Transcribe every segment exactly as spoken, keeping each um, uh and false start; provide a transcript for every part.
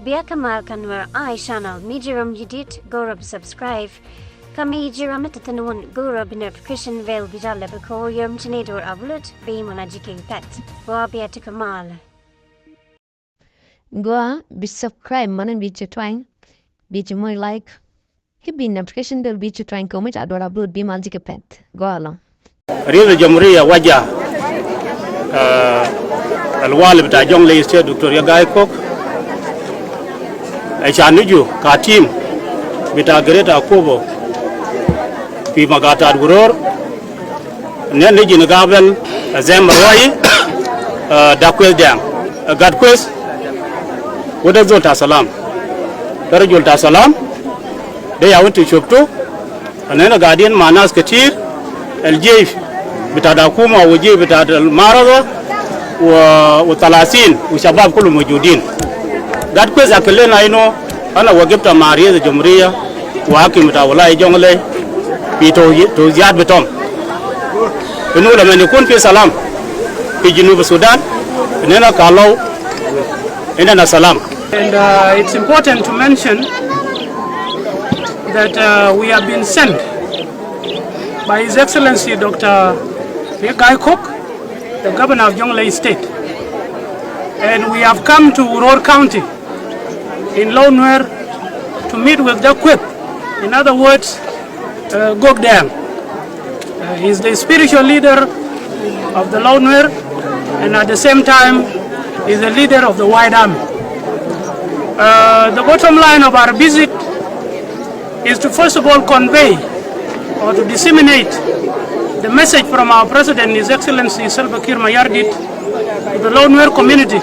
Bia kä mal kä Nuer Eye Channel, mi ji̱ ram ji̱ dit go̱o̱r bi subscribe. Kä mi ji̱ ram mi te thi̱n wun go̱o̱r bi notification bell bi jal lɛ bi ko̱o̱r yom ci ni do̱r upload bi mɔna ji̱ kek pɛt. Gua bia ti kä mal. Gua bi subscribe mɔna bi ci twany, bi ci moc like. Ki bi notification bell bi ci twany kɛ mi ca duɔl upload bi mal ji̱ kɛ pɛt. Gua lɔ. Riɛth Jamhuriya waja, ah, alwali bita Jonglei State Doctor Riek Gai Kok. Ɛ ca nuju ka team bita Greater Akobo. Fi magataat Wuror. Nɛ ni jin gabɛl, ɛ zɛm ruayi, ah, Dak Kueth Dɛŋ, ah, Gat Kueth. Wä dee zol ta salam. Dee rajul ta salam. Dee ya wä ti cop tu. Anina gadin ma nas katir, al jeish bita da kuma wa jeish bita da marada wa, wa talatin wa shabab kulu mujudin. Gat Kueth akil lena inu ana wagibta ma riɛth jamhuriya wa hakim bita walaya Jonglei fi tawziyat bitom. Inu laman yakun fi salam fi Junub Sudan, anina kalau indana salam. And, uh, it's important to mention that, uh, we have been sent by His Excellency Doctor Riek Gai Kok, the governor of Jonglei State. And we have come to Wuror County in Lou Nuer to meet with Dak Kueth. In other words, uh, Gok Dɛŋ. Uh, he's the spiritual leader of the Lou Nuer, and at the same time, is the leader of the White Army. Uh, the bottom line of our visit is to first of all convey or to disseminate the message from our president, His Excellency Salva Kiir Mayardit, to the Lou Nuer community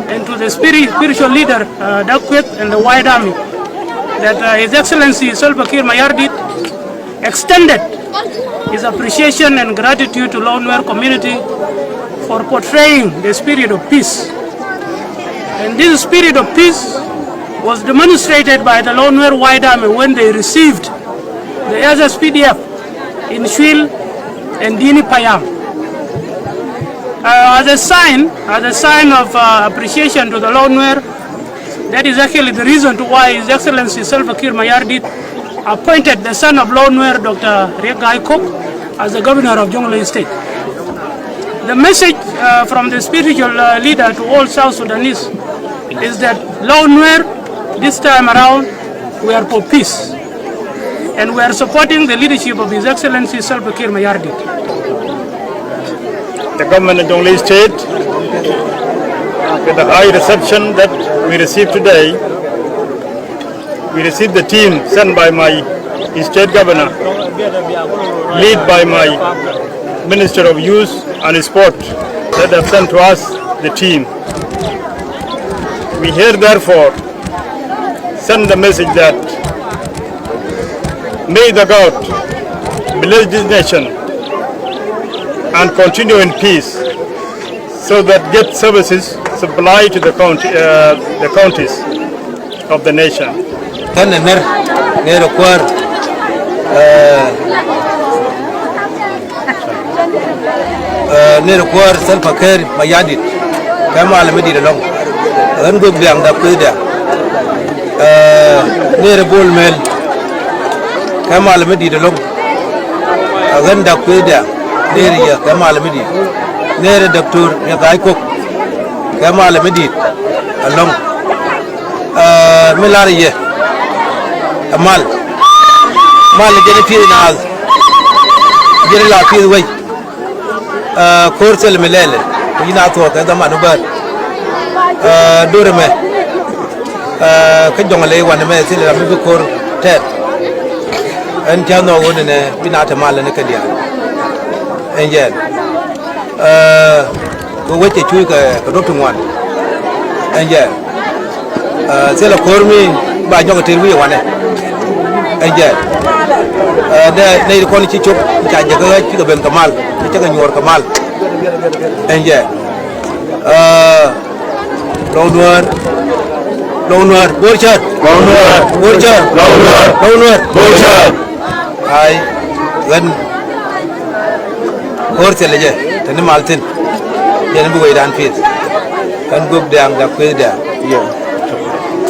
and to the spiri-, spiritual leader, uh, Dak Kueth and the White Army, that, uh, His Excellency Salva Kiir Mayardit extended his appreciation and gratitude to Lou Nuer community for portraying the spirit of peace. And this spirit of peace was demonstrated by the Lou Nuer White Army when they received the S S P D F in Shuil and Dini Payam. Uh, as a sign, as a sign of, uh, appreciation to the Lou Nuer, that is actually the reason to why His Excellency Salva Kiir Mayardit appointed the son of Lou Nuer, Doctor Riek Gai Kok, as the governor of Jonglei State. The message, uh, from the spiritual, uh, leader to all South Sudanese is that Lou Nuer, this time around, we are for peace. And we are supporting the leadership of His Excellency Salva Kiir Mayardit. The government of Jonglei State, with the high reception that we received today, we received the team sent by my state governor, led by my Minister of Youth and Sport, that have sent to us the team. We here therefore send the message that may the God bless this nation and continue in peace so that get services supply to the county, uh, the counties of the nation. Tän ɛ ner, ner ɛ kuäär, ɛ, ɛ, ner ɛ kuäär Salva Kiir Mayardit, kɛ malɛ mi di̱i̱t ɛlɔ̱ŋ. Ɣän Gök Diaŋ Dak Kueth Diaŋ, ɛ, ner ɛ Bol Mel, kɛ malɛ mi di̱i̱t ɛlɔ̱ŋ. Ɛ ɣän Dak Kueth Diaŋ, ner ɛ yɛ kɛ malɛ mi di̱i̱t. Ner ɛ Doctor Riek Gai Kok, kɛ malɛ mi di̱i̱t ɛlɔ̱ŋ. Ɛ, mi lar yɛ ɛ mal, mal jɛn pi̱eth naath, jɛn la pi̱eth wec. Ɛ, ko̱r thil mi lɛlɛ, mi ji̱ na thuɔ̱k kɛ dhaman mi bär. Ɛ, do̱r ɛmɛ, ɛ, kä Jɔŋlɛ i̱ wanɛ mɛ thil ram mi bi ko̱r tɛth. Ɛn ca nhɔk ɣöö nɛnɛ bi na te mal ɛn kɛ diaal. Ɛn jɛn. Ɛ, Kɛ wec cɛ cuuc kɛ, kɛ duɔ̱p ti ŋuan. Ɛn jɛ. Ɛ, thilɛ ko̱r mi ba nyɔk ɛ tëër wi̱i̱ wanɛ. Ɛn jɛ. Ɛ, nɛ, nɛ kɔn ci cop, ca jɛ kä ɣäc, cikɛ ben kɛ mal, cikɛ nyuɔɔr kɛ mal. Ɛn jɛ. Ɛ, Lɔw Nuäär. Lɔw Nuäär. Bo̱o̱r cär. Lɔw Nuäär. Bo̱o̱r cär. Lɔw Nuäär. Lɔw Nuäär. Bo̱o̱r cär. Ai, ɣän ko̱r thilɛ jɛ, te ni mal thi̱n. Jɛn bi wecdan pi̱eth. Ɣän Gök Diaŋ Dak Kueth Diaŋ. Yɛ.